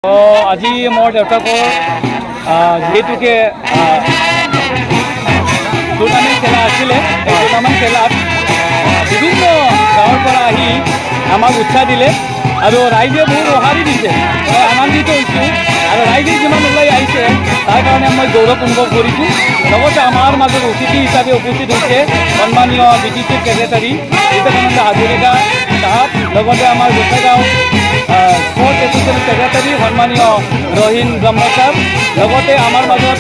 আজি মোৰ দেউতাকৰ যিহেতুকে টুৰ্ণামেণ্ট খেলা আছিলে, এই টুৰ্ণামেণ্ট খেলাত বিভিন্ন গাঁৱৰ পৰা আহি আমাক উৎসাহ দিলে আৰু ৰাইজে বহুত সঁহাৰি দিছে। মই আনন্দিত হৈছোঁ আৰু ৰাইজে যিমান ওলাই আহিছে, তাৰ কাৰণে মই গৌৰৱ অনুভৱ কৰিছোঁ। লগতে আমাৰ মাজত অতিথি হিচাপে উপস্থিত হৈছে সন্মানীয় বিটিচিৰ ছেক্ৰেটাৰী বিবেকানন্দ হাজৰিকা চাহাব, লগতে আমাৰ গোসাইগাঁও স্পৰ্টছ এছ'চিয়েশ্যন ছেক্ৰেটাৰী সন্মানীয় ৰহিন ব্ৰহ্ম ছাৰ, লগতে আমাৰ মাজত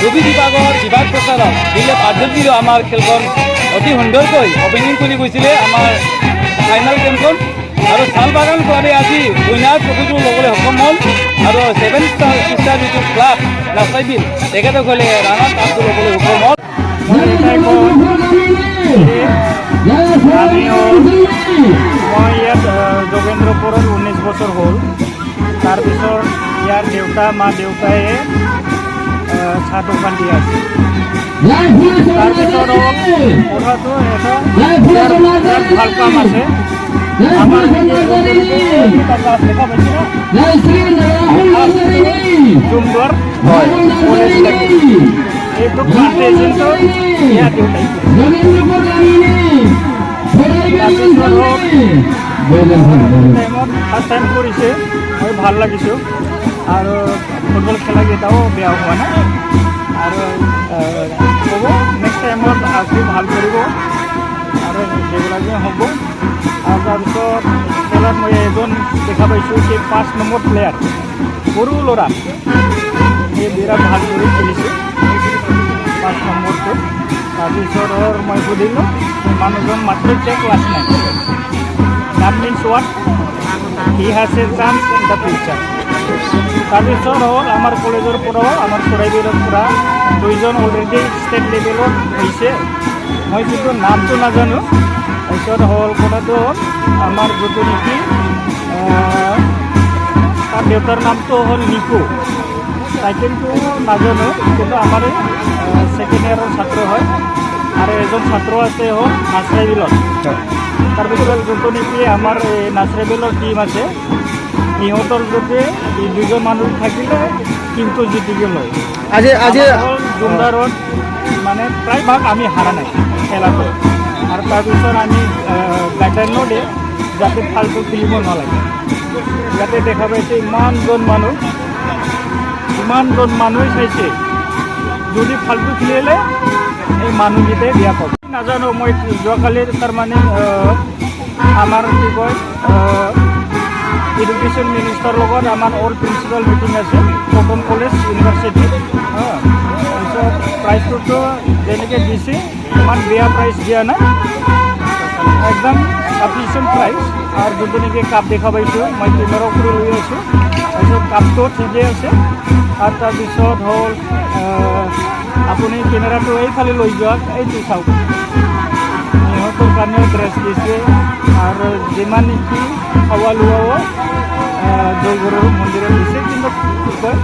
ৰবি বিভাগৰ বিভাগ প্ৰচাৰক দিলীপ আৰ্যজীও আমাৰ খেলখন অতি সুন্দৰকৈ অপেনিং কৰি গৈছিলে আমাৰ ফাইনেল গেমখন। আৰু শালবাগান ক্লাবে আজি উইনাৰ ট্ৰফিটো ল'বলৈ সক্ষম হ'ল আৰু ছেভেন ষ্টাৰ যিটো ক্লাব নাচাইবিল, তেখেতসকলে ৰাণাৰ কাপটো ল'বলৈ সক্ষম হ'ল। মই এটাই কওঁ যে আমিও মই ইয়াত যোগেন্দ্ৰপুৰত 19 বছৰ হ'ল। তাৰপিছত ইয়াৰ দেউতা, মা দেউতায়ে চাহ দোকান দি আছে। তাৰপিছত কথাটো এটা ইয়াৰ বিৰাট ভাল কাম আছে। আমাৰ গাছ দেখা পাইছে না, জুমদুৱাৰ কলেজ থাকে, এইটো প্লান্টেশ্যনটো ইয়াৰ দেউতাই কৰিছে। তাৰপিছত টাইমত ফাৰ্ষ্ট টাইম কৰিছে, মই ভাল লাগিছোঁ। আৰু ফুটবল খেলাকেইটাও বেয়া হোৱা নাই আৰু হ'ব, নেক্সট টাইমত আকৌ ভাল কৰিব আৰু ডেভেলপিং হ'ব। আৰু তাৰপিছত খেলাত মই এজন দেখা পাইছোঁ, সি 5 নম্বৰ প্লেয়াৰ, সৰু ল'ৰা, সি বিৰাট ভাল কৰি খেলিছে 5 নম্বৰটো। তাৰপিছত মই সুধিলোঁ, সেই মানুহজন মাত্ৰ এতিয়া class 9। That means what? He has a chance in the future. তাৰপিছত হ'ল আমাৰ কলেজৰ পৰাও, আমাৰ চৰাইবিলৰ পৰা দুইজন অলৰেডি ষ্টেট লেভেলত হৈছে, মই কিন্তু নামটো নাজানো। তাৰপিছত হ'ল কথাটো হ'ল আমাৰ যিটো নেকি তাৰ দেউতাৰ নামটো হ'ল নিকু, টাইটেলটো নাজানো, কিন্তু আমাৰ ছেকেণ্ড ইয়াৰৰ ছাত্ৰ হয়। আৰু এজন ছাত্ৰ আছে হ'ল নাচৰাইবিলত। তাৰপিছত যোনটো নেকি আমাৰ এই নাচৰাইবিলৰ টীম আছে, সিহঁতৰ যদি এই দুজন মানুহ থাকিলে টিমটো জিতি গ'ল হয়। আজি আজি আমাৰ হ'ল জুমদাৰত মানে প্ৰায়ভাগ আমি হাৰা নাই খেলাটো। আৰু তাৰপিছত আমি গাইডলাইনো দিয়ে যাতে ফাল্টু খেলিব নালাগে। ইয়াতে দেখা পাইছে ইমানজন মানুহ, ইমানজন মানুহে চাইছে। যদি ফাল্টু খেলিলে এই মানুহকেইটাই বেয়া পাব। নাজানো, মই যোৱাকালি তাৰমানে আমাৰ কি কয় এডুকেশ্যন মিনিষ্টাৰ লগত আমাৰ অল প্ৰিন্সিপাল মিটিং আছে কটন কলেজ ইউনিভাৰ্চিটি। তাৰপিছত প্ৰাইজটোতো যেনেকৈ দিছে, ইমান বেয়া প্ৰাইজ দিয়া নাই, একদম চাফিচিয়েণ্ট প্ৰাইজ। আৰু যোনটো নেকি কাপ দেখা পাইছোঁ, মই কেমেৰাও কৰি লৈ আছোঁ। তাৰপিছত কাপটো ঠিকেই আছে। আৰু তাৰপিছত হ'ল আপুনি কেমেৰাটো এইফালে লৈ যাওক, এইটো চাওক, সিহঁতৰ কাৰণেও ড্ৰেছ দিছে আৰু যিমান নেকি খোৱা লোৱাও জয়গুৰুৰ মন্দিৰত দিছে। কিন্তু কি কয়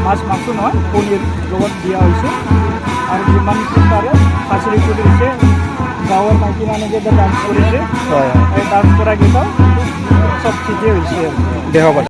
মাছ মাংস নহয়, পনীৰ লগত দিয়া হৈছে। আৰু যিমান পাৰে ফাচিলিটি দিছে। গাঁৱৰ মাইকী মানুহকেইটা ডান্স কৰিছে। হয়। এই ডান্স কৰাকেইটাও চব ঠিকেই হৈছে আৰু। দেহ।